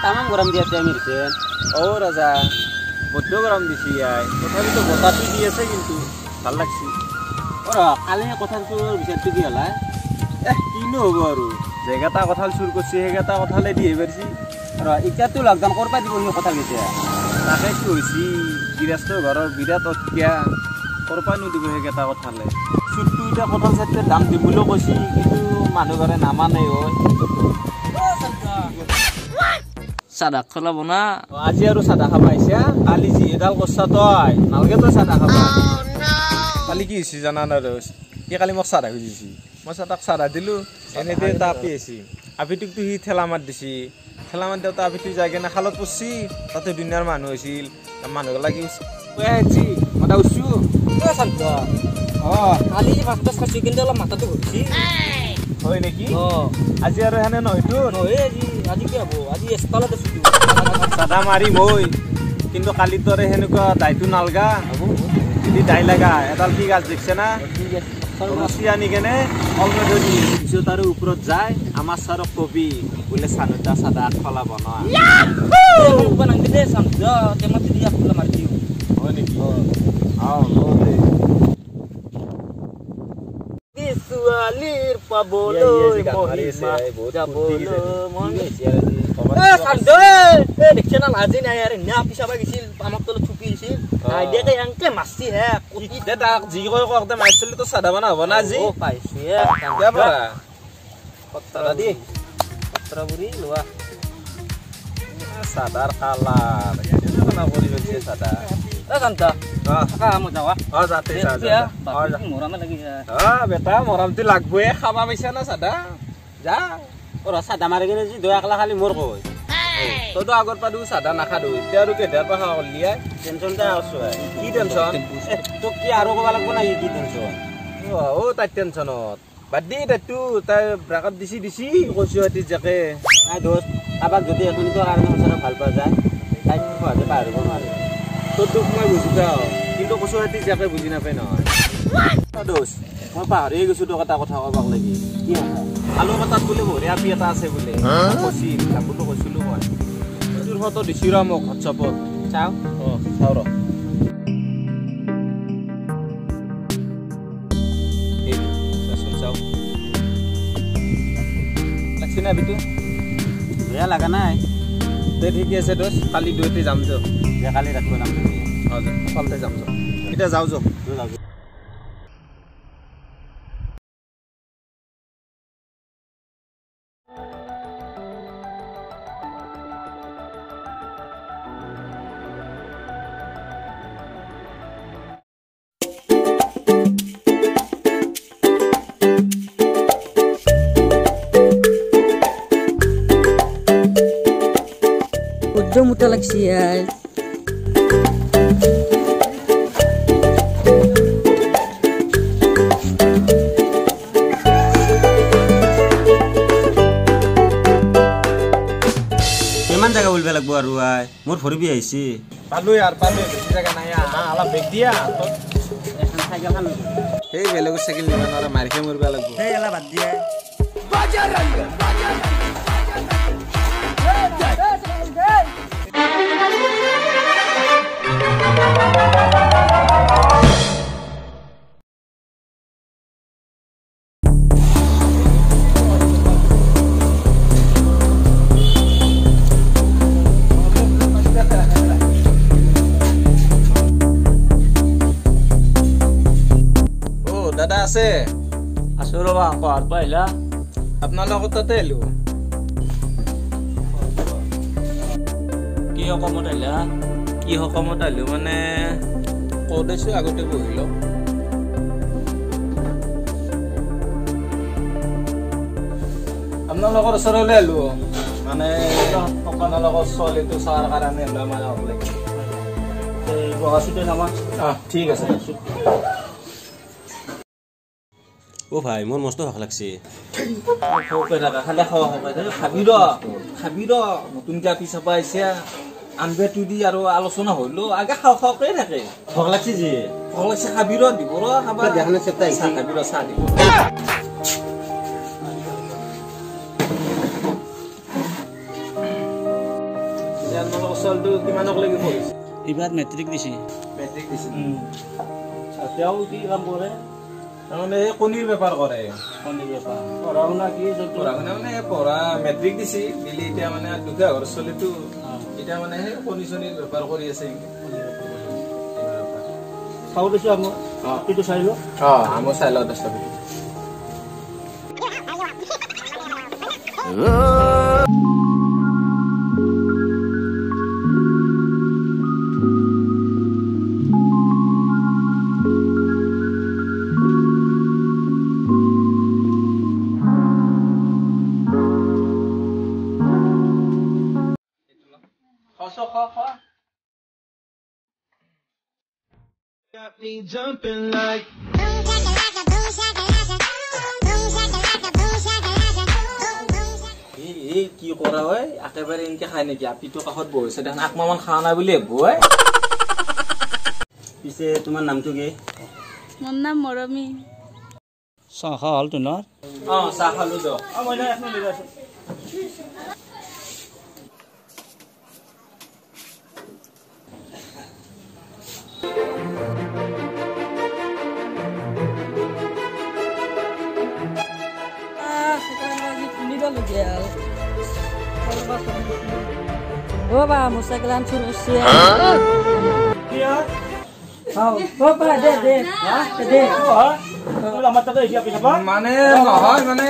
তামাম গৰম দিয়াতে আমি দিছে। অ ৰাজা, বৈদ্য গৰম দিছি I, তথাপিতো বতাহটো দি আছে কিন্তু ভাল লাগছি। অ ৰ, কালি কঁঠালটোৰ বিচাৰটো কি হ'ল? এহ কিনো হ'ব আৰু, জেগাটা কঁঠাল চুৰ কৰিছে, সেইকেইটা কঁঠালে দিয়ে পাৰিছি। ৰ, এতিয়াতো লকডাউন ক'ৰ পৰা দিব সি কঁঠাল কেইটা? তাকেতো হৈছে, গৃহস্থ ঘৰৰ বিৰাট অটকীয়া, ক'ৰ পৰানো দিব সেইকেইটা কঁঠালে? চুৰটো এতিয়া কঁঠাল চাৰিটাৰ দাম দিম বুলিও কৈছি, কিন্তু মানুহ ঘৰে নামানে। ঐ চাদা খোলা বনা, আজি আৰু চাদা খাব আহিছা? কালি যি এডাল কৰছা তই, নালগে তই চাদা খাবা। কালি কি হৈছে জানা না দোষ? সি কালি মোক চাদা খুজিছি, মই তাক চাদা দিলোঁ, এনেতে এটা আপি আহিছি, আপিটোকতো সি ঠেলা মাত দিছি, ঠেলা মাত দিওঁতে আপিটো যাই কিনে খালত পৰছি, তাতে দুনিয়াৰ মানুহ হৈছিল, মানুহগিলা কি আহিছি, মই তাক উঠছো। অ কালি ভাত খাইছো কিন্তু অলপ মাথাটো ঘূৰিছি। হয় নেকি? আজি আৰু সেনে নহয়তো? নহয় আজি, আজি কি হ'ব, আজি এষ্টালত আছো। চাদা মাৰিম ঐ, কিন্তু কালি তোৰে সেনেকুৱা দাইটো নালগা, যদি দাই লাগা এডাল কি গাছ দেখছে না, ৰছী আনি কেনে অলমে থৈ দি, পিছত আৰু ওপৰত যায় আমাৰ ছাৰক কবি বোলে চানুদা চাদা খলা বনোৱা। হয় নেকি? অ ছোৱালীৰ পাবলৈ দেখছে না, আজি নাই আৰু না পিছাবা গৈছিল, আমাক তলত থুপি দিছিল, আইডিয়াকে মাৰছি হে। তাক যি কয় কওক দে, মাৰছিলি তো চাদা বনা হ'ব না আজি? পাইছো দি বুঢ়ী লোৱা চাদাৰ কালাৰ কেনেকুৱা কৰি গৈছে চাদা। বেটা মৰমটো লাগবই, খাবা পাইছা না চাদা? যা চাদা মাৰি কিনে যি দয়া একলা খালি মোৰ কৈ, তইতো আগৰ পৰা দেখোন চাদা নাখালো, এতিয়া আৰু কেতিয়াৰ পৰা খাব কৰিলি? টেনচনতে আছো। কি টেনচন? তোক কি আৰু ক'ব লাগিব নাই কি টেনচন? অ তাই টেনচনত বাদ দি, তাইতো তাই ব্ৰেকআপ দিছি দিছি কৈছো সিহঁতি জেকে। নাই দোস্ত, কাৰোবাক যদি এক মিনিটৰ কাৰণে সঁচাকৈ ভাল পোৱা যায়, তাইক সহজে পাহৰিব নোৱাৰে। তোৰ দুখ মই বুজি পাওঁ, কিন্তু কচু সিহঁতি জেকে বুজি নাপায় নহয়। দোষ, মই পাহৰিয়ে গৈছো তোক এটা কথা ক'ব লাগি। কি কথা? আলু কটাত বোলে বঢ়িয়া আপি এটা আছে বোলে, কৈছিল, যাবতো কৈছিলো মই। তোৰ ফটো দিছি ৰ মোক হোৱাটছএপত। চাওঁ। অ চাওঁ ৰ। চাচোন চাওঁ, লাগছি না বিটু? বেয়া লগা নাই। দে ঠিকে আছে দোষ, কালি দুয়োতে যাম যো। দে কালি ৰাতিপুৱা যাম। অ যা, সকালতে যাম যো। এতিয়া যাওঁ যো। যাওঁ। মোটা লাগছি আই। কিমান জেগা বলব লাগব আৰু আই, মোৰ ভৰি বিয়া আহিছে। পালো ইয়াৰ, পালো, বেছি জেগা নাই। অলপ বেগ দিয়া। এখন চাইকেলখন সেই বেলেগৰ চাইকেল নিব নোৱাৰা, মাৰি খাই মৰিব লাগব। সেই এলা বাদ দিয়া। দাদা আছে? আছো ৰবা, কোৱাৰ পৰা আহিলা? আপোনালোকৰ তাতে আহিলো। কি সকামত আহিলা? কি সকামত আহিলো মানে ক'ত আছো আগতে বহি লওঁ। আপোনালোকৰ ওচৰলৈ আহিলো মানে আপোনালোকৰ ছোৱালীটো চোৱাৰ কাৰণে আহিলো আমাৰ লাগে। ঠিক আছে। অ ভাই, মোৰ মস্ত ভোক লাগছে। খালে খাৱা খাবি ৰ, খাবি ৰ, নতুনকে আপি চাবা আহিছে, আনবে দি আৰু আলোচনা হলো আগে খাওঁ খাওঁকে থাকে। ভোক লাগছে যে, ভোক লাগছে, খাবি ৰ, দিব ৰ, খাবা। চাহ খাবি ৰ, চাহ দিব। ছোৱালীটো কিমানক লাগি পঢ়িছে? এইবাৰ মেট্ৰিক দিছে। মেট্ৰিক দিছে। তেওঁ কি কাম কৰে? তাৰমানে এই কণীৰ বেপাৰ কৰে। কণীৰ বেপাৰ। পঢ়া শুনা কি? পঢ়া শুনা মানে পঢ়া মেট্ৰিক দিছে, দিলি এতিয়া মানে দুখীয়া ঘৰৰ ছোৱালীটো, এতিয়া মানে সেই কণী চণীৰ বেপাৰ কৰি আছে। চাব দিছো আমি এইটো চাই লওঁ। অঁ, আমি চাই লওঁ দে ছবি। এই কি কৰা হয়, একেবাৰে এনেকে খাই নেকি? আপিটো কাষত বহিছে দেখোন, আকমামান খোৱা নাই বুলি ভাবো। পিছে তোমাৰ নামটো কি? মোৰ নাম মৰমী। চাহ খোৱা হ'ল তোমাৰ? অঁ, চাহ খালো দিয়ক। ও বা মোৰ চাইকেল চুৰ কৰিছে। মানে নহয় মানে।